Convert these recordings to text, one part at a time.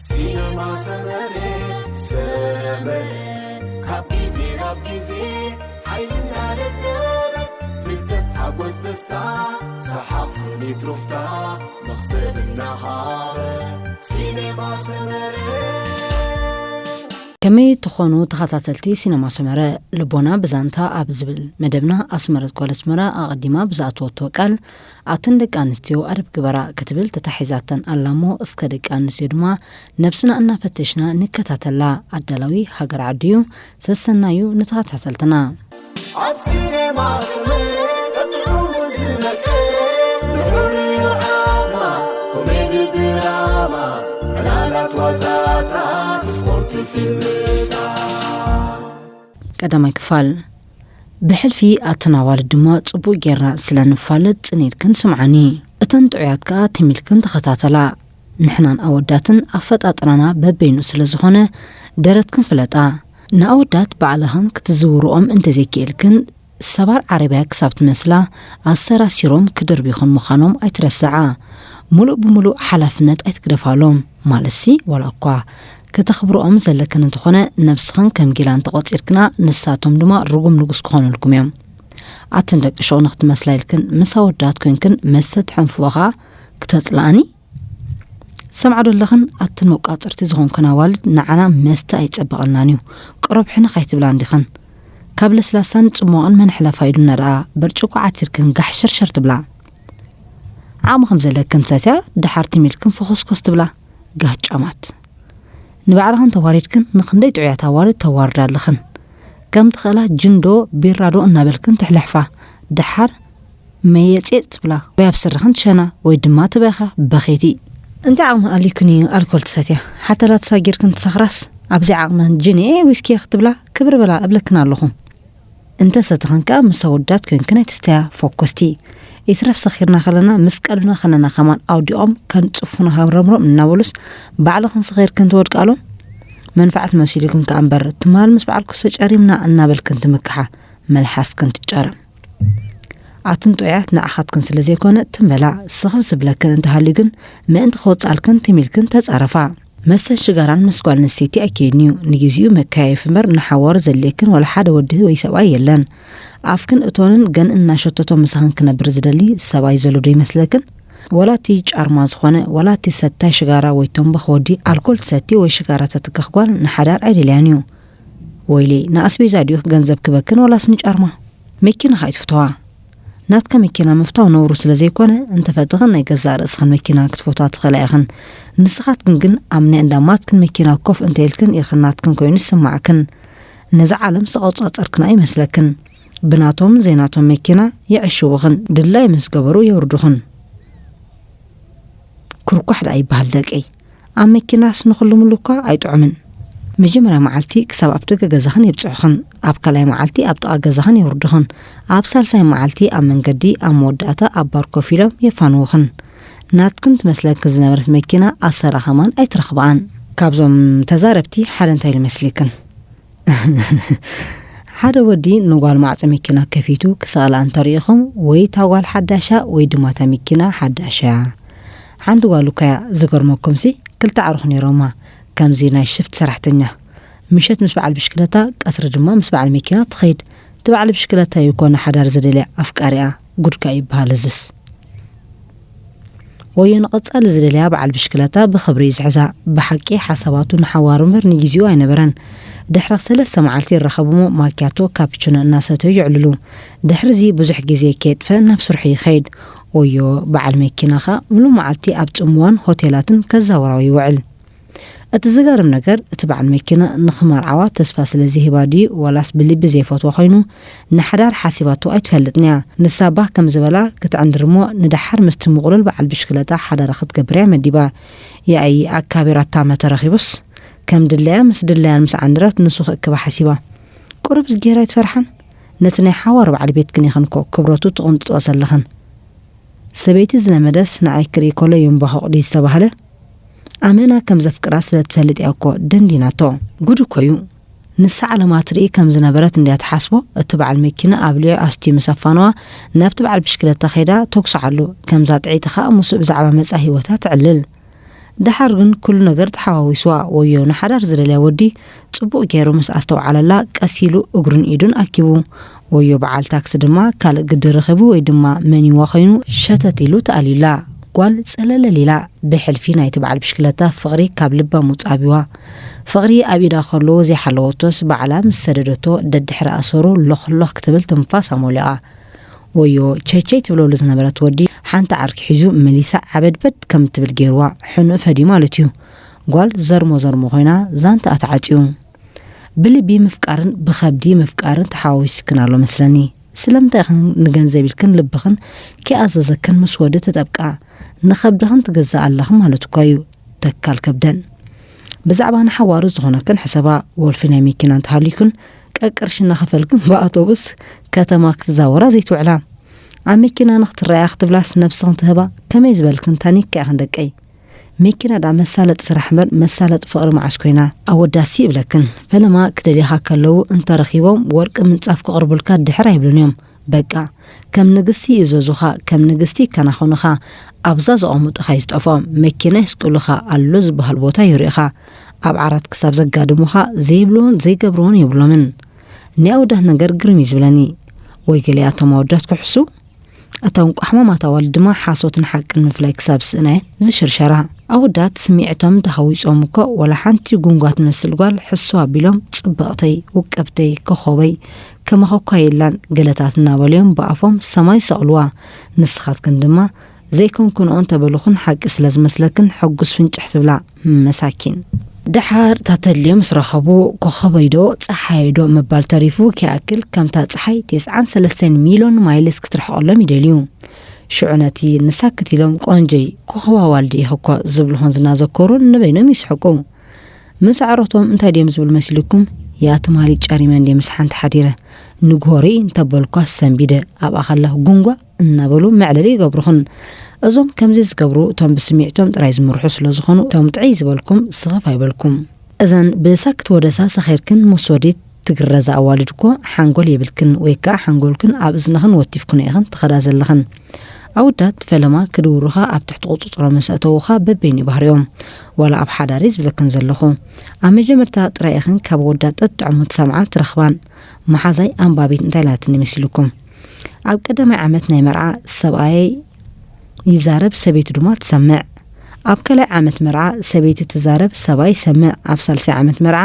ሲነማ ሰመረ፣ ሰመረ፣ ካብ ግዜ ናብ ግዜ ሓይልና ደለበ፣ ፍልጠት ሓጎስ ደስታ፣ ሰሓቕ ስኒት ሩፍታ፣ መኽሰብ እናሃበ፣ ሲነማ ሰመረ። ከመይ ትኾኑ ተኸታተልቲ ሲነማ ሰመረ? ልቦና ብዛንታ ኣብ ዝብል መደብና ኣስመረት ጓል ኣስመራ ኣቐዲማ ብዝኣተወቶ ቃል ኣትን ደቂ ኣንስትዮ ኣደብ ግበራ ክትብል ተታሒዛተን ኣላ እሞ፣ እስከ ደቂ ኣንስትዮ ድማ ነብስና እናፈተሽና ንከታተላ። ኣዳላዊ ሃገር ዓዲዩ ሰሰናዩ ንተኸታተልትና። ኣብ ሲኔማ ሰመረ ጥዑሙ ዝመቀ ምዑር እዩ ዓማ ኮሜዲ ድራማ ዕላላት ዋዛታት ስፖርት ፊልምታት። ቀዳማይ ክፋል። ብሕልፊ ኣተን ኣዋልድ ድማ ጽቡቕ ጌርና ስለ ንፋለጥ ጽን ኢልክን ስምዓኒ። እተን ጥዑያት ከኣ ትም ኢልክን ተኸታተላ። ንሕናን ኣወዳትን ኣፈጣጥራና በበይኑ ስለ ዝኾነ ደረትክን ፍለጣ። ንኣወዳት ባዕልኽን ክትዝውርኦም እንተዘይክኢልክን ሰባር ዓረብያ ክሳብ ትመስላ ኣሰራሲሮም ክድርብዩኽን ምዃኖም ኣይትረስዓ። ሙሉእ ብሙሉእ ሓላፍነት ኣይትግደፋሎም። ማለትሲ ዋላ እኳ ከተኽብርኦም ዘለክን እንተኾነ ነብስኽን ከም ጊላን ተቖጺርክና ንሳቶም ድማ ርጉም ንጉስ ክኾኑልኩም እዮም። ኣትን ደቂ ሸቕ ንኽትመስላ ኢልክን ምስ ኣወዳት ኮንክን መስተ ትሐንፍዋ ኸኣ ክተጽልኣኒ? ሰምዓ ዶ ኣለኽን? ኣትን መቋጽርቲ ዝኾንክን ኣዋልድ ንዓና መስተ ኣይጸብቐልናን እዩ። ቅሩብ ሕንኽ ኣይትብላ እንዲኽን? ካብ ለስላሳን ጽሟቕን መን ሕለፋ ኢሉና ደኣ ብርጭቆ ዓቲርክን ጋሕ ሽርሽር ትብላ? ዓቕሚ ከም ዘለክን ትሰትያ፣ ደሓር ትም ኢልክን ፍኹስኮስ ትብላ። ጋህጫማት። ንባዕልኽን ተዋሪድክን ንኽንደይ ጥዑያት ኣዋልድ ተዋርዳ ኣለኽን። ከም ትኽእላ ጅንዶ ቢራዶ እናበልክን ትሕልሕፋ። ደሓር መየጼጽ ትብላ ወይ ኣብ ስርኽን ትሸና ወይ ድማ ትበኻ በኸይቲ። እንታይ ዓቕሚ ኣልይክን እዩ ኣልኮል ትሰትያ? ሓተላ ተሳጊርክን ትሰኽራስ ኣብዚ ዓቕመን ጅን እየ ዊስኪ እየ ክትብላ ክብር በላ እብለክን ኣለኹ። እንተ ሰተኽን ከኣ ምስ ኣወዳት ኮይንክን ኣይትስተያ፣ ፎኮስቲ። ይትረፍ ሰኺርና ከለና ምስ ቀልብና ከለና ከማን ኣውዲቖም ከንጽፉና ሃብረምሮም እናበሉስ ባዕልኽን ሰኺርክን ትወድቃሎም። መንፋዓት መሲሉክን ከኣ እምበር ትማል ምስ በዓል ኩሶ ጨሪምና እናበልክን ትምክሓ፣ መልሓስክን ትጨረም። ኣትን ጥዑያት ንዓኻትክን ስለ ዘይኮነ ትም በላ፣ ስኽፍ ዝብለክን እንተሃልዩ ግን ምእንቲ ክወጽኣልክን ትም ኢልክን ተጻረፋ። መስተን ሽጋራን ምስ ጓል ኣንስተይቲ ኣይከይድን እዩ። ንግዚኡ መከያየፊ እምበር ንሓዋሩ ዘድልየክን ዋላ ሓደ ወዲ ወይ ሰብኣይ የለን። ኣፍክን እቶንን ገንእን እናሸተቶ ምሳኽን ክነብር ዝደሊ ሰብኣይ ዘሎ ዶ ይመስለክን? ዋላ እቲ ጫርማ ዝኾነ፣ ዋላ እቲ ሰታይ ሽጋራ ወይ ተምባኽ ወዲ ኣልኮል ትሰቲ ወይ ሽጋራ ተትክኽ ጓል ንሓዳር ኣይደልያን እዩ። ወይለይ፣ ንኣስቤዛ ድዩ ገንዘብ ክበክን ዋላስ ንጫርማ? መኪናኻ ኣይትፍተዋ። ናትካ መኪና ምፍታው ነውሩ ስለ ዘይኮነ፣ እንተፈተኽን ናይ ገዛእ ርእስኽን መኪና ክትፈትዋ ትኽእላ ኢኽን። ንስኻትክን ግን ኣብ ናይ እንዳ ማትክን መኪና ኮፍ እንተ ኢልክን ኢኽን ናትክን ኮይኑ ዝስማዕክን። ነዛ ዓለም ዝተቖጻጸርክን ኣይመስለክን። ብናቶም ዘይናቶም መኪና የዕሽውኽን፣ ድላይ ምስ ገበሩ የውርዱኽን። ኩርኳሕ ደኣ ይበሃል ደቀይ። ኣብ መኪናስ ንኹሉ ምሉ እኳ ኣይጥዑምን። መጀመርያ መዓልቲ ክሳብ ኣብ ደገ ገዛኽን የብጽሑኽን፣ ኣብ ካልኣይ መዓልቲ ኣብ ጥቓ ገዛኽን የውርዱኽን፣ ኣብ ሳልሳይ መዓልቲ ኣብ መንገዲ ኣብ መወዳእታ ኣብ ባር ኮፍ ኢሎም የፋንዉኽን። ናትክን ትመስለክን ዝነበረት መኪና ኣሰራ ከማን ኣይትረኽብኣን። ካብዞም ተዛረብቲ ሓደ እንታይ ኢሉ መስሊክን? ሓደ ወዲ ንጓል ማዕጾ መኪና ከፊቱ ክሰቕላ እንተሪኢኹም፣ ወይ እታ ጓል ሓዳሻ ወይ ድማ እታ መኪና ሓዳሻ እያ። ሓንቲ ጓል እኳ እያ። ዝገርመኩምሲ ክልተ ኣዕሩኽ ነይሮማ፣ ከምዚ ናይ ሽፍት ሰራሕተኛ። ምሸት ምስ በዓል ብሽክለታ፣ ቀትሪ ድማ ምስ በዓል መኪና ትኸይድ። እቲ በዓል ብሽክለታ እዩ እኮ ንሓዳር ዝደልያ ኣፍቃሪኣ። ጉድካ ይበሃል እዝስ። ወዮ ንቐጻሊ ዝደልያ በዓል ብሽክለታ ብኽብሪ እዩ ዝሕዛ። ብሓቂ ሓሳባቱ ንሓዋሩ እምበር ንግዜኡ ኣይነበረን። ድሕሪ ሰለስተ መዓልቲ ይራኸቡ እሞ ማኪያቶ፣ ካፒችኖ እናሰተዩ የዕልሉ። ድሕሪዚ ብዙሕ ግዜ ከየጥፈ ናብ ስርሑ ይኸይድ። ወዮ በዓል መኪናኻ ሙሉ መዓልቲ ኣብ ጽምዋን ሆቴላትን ከዛውራዊ ይውዕል። እቲ ዝገርም ነገር፣ እቲ በዓል መኪና ንኽመርዓዋ ተስፋ ስለ ዝሂባ ድዩ ዋላስ ብልቢ ዘይፈትዋ ኮይኑ ንሓዳር ሓሲባቶ ኣይትፈልጥን እያ። ንሳ ባህ ከም ዝበላ ክትዕንድር እሞ ንደሓር ምስቲ ምቑሉል በዓል ብሽክለታ ሓዳራ ክትገብር እያ መዲባ። ያኢ ኣካቢራታ መተ ረኺቡስ ከም ድለያ ምስ ድለያን ምስ ዓንድረት ንሱ ክእክባ ሓሲባ። ቁሩብስ ጌራ ኣይትፈርሓን? ነቲ ናይ ሓዋሩ በዓል ቤትክን ኢኽን እኮ ክብረቱ ትቕንጥጦ ዘለኽን። ሰበይቲ ዝለመደስ ንዓይ ክርኢ ከሎ ይንባኹቕ ድዩ ዝተባህለ? ኣመና ከም ዘፍቅራ ስለ ትፈልጥ እያ እኮ ደንዲናቶ። ጉድ እኮ እዩ። ንሳ ዓለማ ትርኢ ከም ዝነበረት እንድያ ትሓስቦ። እቲ በዓል መኪና ኣብሊዑ ኣስትዩ ምስ ኣፋነዋ ናብቲ በዓል ብሽክለታ ከይዳ ተኩሳዓሉ። ከምዛ ጥዕይቲ ኸኣ ምስኡ ብዛዕባ መጻኢ ህይወታ ትዕልል። ደሓር ግን ኩሉ ነገር ተሓዋዊስዋ። ወዮ ንሓዳር ዝደልያ ወዲ ጽቡቕ ገይሩ ምስ ኣስተውዓለላ፣ ቀስ ኢሉ እግሩን ኢዱን ኣኪቡ። ወዮ በዓል ታክሲ ድማ ካልእ ግዲ ረኺቡ ወይ ድማ መኒዋ ኮይኑ ሸተት ኢሉ ተኣልዩላ። ጓል ጸለለል ኢላ ብሕልፊ ናይቲ በዓል ብሽክለታ ፍቕሪ ካብ ልባ ምውጻእ ኣብይዋ። ፍቕሪ ኣብ ኢዳ ከሎ ዘይሓለወቶስ ባዕላ ምስ ሰደደቶ ደድሕሪ ኣሰሩ ሎኽ ሎኽ ክትብል ትንፋሳ ሞሊቓ። ወዮ ቸቸይ ትብለሉ ዝነበረት ወዲ ሓንቲ ዓርኪ ሒዙ መሊሳ ዓበድበድ ከም ትብል ገይርዋ። ሕኑእ ፈድዩ ማለት እዩ። ጓል ዘርሞ ዘርሞ ኮይና ዛንታኣ ተዓጽዩ። ብልቢ ምፍቃርን ብኸብዲ ምፍቃርን ተሓዋዊስክን ኣሎ መስለኒ። ስለምንታይ ኢኽን ንገንዘብ ኢልክን ልብኽን ከይኣዘዘክን ምስ ወዲ ትጠብቃ? ንኸብድኽን ትገዝኣ ኣለኽን ማለት እኳ እዩ። ተካል ከብደን። ብዛዕባ ንሓዋሩ ዝኾነክን ሕሰባ። ወልፊ ናይ መኪና እንተሃልዩክን ቀቅርሺ እናኸፈልክን ብኣውቶቡስ ከተማ ክትዛወራ ዘይትውዕላ። ኣብ መኪና ንኽትረኣያ ክትብላስ ነብስኽን ትህባ? ከመይ ዝበልክን ታኒካ ኢኽን ደቀይ? መኪና ደኣ መሳለጢ ስራሕ እምበር መሳለጢ ፍቕሪ መዓስ ኮይና? ኣወዳሲ ይብለክን። ፈለማ ክደልዩኻ ከለዉ እንተረኺቦም ወርቂ ምንጻፍ ክቕርቡልካ ድሕር ኣይብሉን እዮም። በቃ ከም ንግስቲ ይእዘዙኻ፣ ከም ንግስቲ ይከናኸኑኻ። ኣብዛ ዘቐምጡኻ ይስጠፎም፣ መኪና የስቅሉኻ፣ ኣሎ ዝበሃል ቦታ የርእዩኻ። ኣብ ዓራት ክሳብ ዘጋድሙኻ ዘይብልዎን ዘይገብርዎን የብሎምን። ናይ ኣወዳት ነገር ግርም እዩ ዝብለኒ። ወይ ገሊኣቶም ኣወዳት ክሕሱ። እተን ቋሕማማት ኣዋልድ ድማ ሓሶትን ሓቅን ምፍላይ ክሳብ ዝስእና እየን ዝሽርሸራ። ኣወዳት ስምዒቶም እንተሃዊጾም እኮ፣ ወላ ሓንቲ ጉንጓ ትመስል ጓል ሕስው ኣቢሎም፣ ጽብቕተይ፣ ውቅብተይ፣ ኮኾበይ፣ ከማኺ እኳ የላን፣ ገለታት እናበሉ እዮም ብኣፎም ሰማይ ዝሰቕልዋ። ንስኻትክን ድማ ዘይኮንክንኦ እንተበሉኽን ሓቂ ስለ ዝመስለክን ሕጉስ ፍንጭሕ ትብላ። መሳኪን። ደሓር እታ ተድልዮ ምስ ረኸቡ፣ ኮኾበይዶ ጸሓይዶ ምባል ተሪፉ፣ ከይኣክል ከምታ ጸሓይ ተስዓን ሰለስተን ሚልዮን ማይልስ ክትርሕቐሎም ይደልዩ። ሽዑ ነቲ ንሳክት ኢሎም፣ ቆንጆይ፣ ኮኾብ ኣዋልድ ኢኺ እኮ ዝብሉኽን ዝናዘከሩን ንበይኖም ይስሕቁ። ምስ ኣዕሮቶም እንታይ ድዮም ዝብሉ መሲልኩም? ያ ትማሊ ጨሪመ እንድየ ምስ ሓንቲ ሓዲረ፣ ንግሆ ርእይ እንተበልኳ ሰንቢደ ኣብኣ ከለኹ ጉንጓ እናበሉ መዕለሊ ይገብሩኽን። እዞም ከምዚ ዝገብሩ እቶም ብስሚዕቶም ጥራይ ዝምርሑ ስለ ዝኾኑ፣ እቶም ጥዕይ ዝበልኩም ስኽፍ ኣይበልኩም። እዘን ብሳክት ወደሳ ሰኺርክን ምስ ወዲት ትግረዛ ኣዋልድ እኮ ሓንጎል የብልክን፣ ወይ ከኣ ሓንጎልክን ኣብ እዝንኽን ወቲፍክኖ ኢኽን ትኸዳ ዘለኽን። ኣወዳት ፈለማ ክድውሩኻ ኣብ ትሕቲ ቁጽጽሮም ምስ ኣእተዉኻ በበይኑ ባህሪኦም። ዋላ ኣብ ሓዳረይ ዝብለክን ዘለኹ። ኣብ መጀመርታ ጥራይ ኢኽን ካብ ኣወዳት ጠጥዕሙ ትሰምዓ ትረኽባን። መሓዛይ ኣንባቢት እንታይ ኢላትኒ መሲልኩም? ኣብ ቀዳማይ ዓመት ናይ መርዓ ሰብኣየይ ይዛረብ፣ ሰበይቱ ድማ ትሰምዕ። ኣብ ካልኣይ ዓመት መርዓ ሰበይቲ ትዛረብ፣ ሰብኣይ ይሰምዕ። ኣብ ሳልሳይ ዓመት መርዓ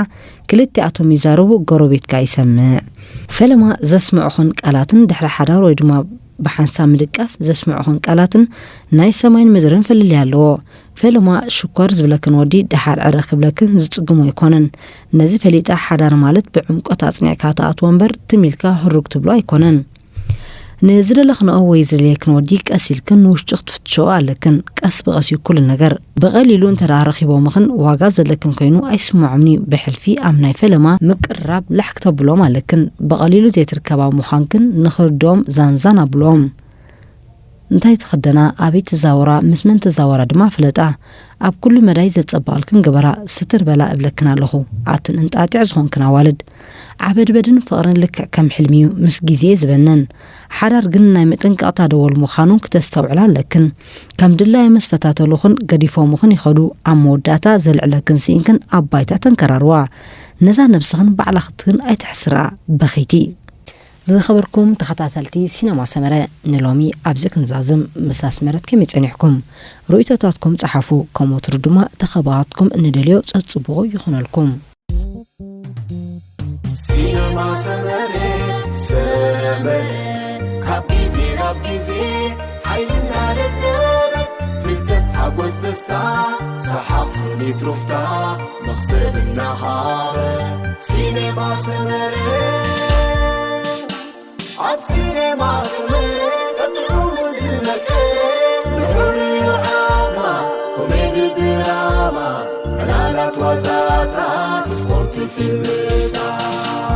ክልቲኣቶም ይዛረቡ፣ ጎረቤት ከኣ ይሰምዕ። ፈለማ ዘስምዑኽን ቃላትን ድሕሪ ሓዳር ወይ ድማ ብሓንሳብ ምድቃስ ዘስምዑኽን ቃላትን ናይ ሰማይን ምድርን ፍልልይ ኣለዎ። ፈለማ ሽኮር ዝብለክን ወዲ ደሓር ዕረ ክብለክን ዝጽግሞ ኣይኮነን። ነዚ ፈሊጣ ሓዳር ማለት ብዕምቆት ኣጽኒዕካ ትኣትዎ እምበር ትም ኢልካ ህሩግ ትብሎ ኣይኮነን። ንዝደለኽንኦ ወይ ዝደልየክን ወዲ ቀስ ኢልክን ንውሽጡ ክትፍትሸኦ ኣለክን። ቀስ ብቐስ እዩ ኩሉ ነገር። ብቐሊሉ እንተ ደኣ ረኺቦምኽን ዋጋ ዘለክን ኮይኑ ኣይስምዖምን እዩ። ብሕልፊ ኣብ ናይ ፈለማ ምቅርራብ ላሕ ክተብሎም ኣለክን። ብቐሊሉ ዘይትርከባ ምዃንክን ንኽርድኦም ዛንዛን ኣብሎም። እንታይ ትኽደና፣ ኣበይ ትዛወራ፣ ምስ መን ትዛወራ ድማ ፍለጣ። ኣብ ኩሉ መዳይ ዘጸባቕልክን ግበራ፣ ስትር በላ እብለክን ኣለኹ። ኣትን እንጣጢዕ ዝኾንክን ኣዋልድ። ዓበድበድን ፍቕርን ልክዕ ከም ሕልሚ እዩ፣ ምስ ግዜ ዝበነን። ሓዳር ግን ናይ ምጥንቃቕታ ደወል ምዃኑ ክተስተውዕላ ኣለክን። ከም ድላዮም ምስ ፈታተሉኽን ገዲፎምኽን ይኸዱ፣ ኣብ መወዳእታ ዘልዕለክን ስኢንክን ኣብ ባይታ ተንከራርዋ። ነዛ ነብስኽን ባዕላኽትክን ኣይተሕስራ፣ በኸይቲ። ዝኸበርኩም ተኸታተልቲ ሲነማ ሰመረ፣ ንሎሚ ኣብዚ ክንዛዝም። ምስ ኣስመረት ከመይ ጸኒሕኩም? ርእይቶታትኩም ጸሓፉ። ከም ወትሩ ድማ ተኸባኻትኩም እንደልዮ ጸጽቡቑ ይኹነልኩም። ሲነማ ሰመረ፣ ሰመረ፣ ካብ ግዜ ናብ ግዜ ሓይልና ደለበ፣ ፍልጠት ሓጎስ ደስታ፣ ሰሓቕ ስኒት ሩፍታ፣ መኽሰብ እናሃበ። ሲኔማ ሰመረ፣ ኣብ ሲኔማ ሰመረ፣ ቀጥዑ ዝመቀ፣ ንዑ ዓማ፣ ኮሜዲ ድራማ፣ ዕላላት ዋዛታት፣ ስፖርት ፊልምታት።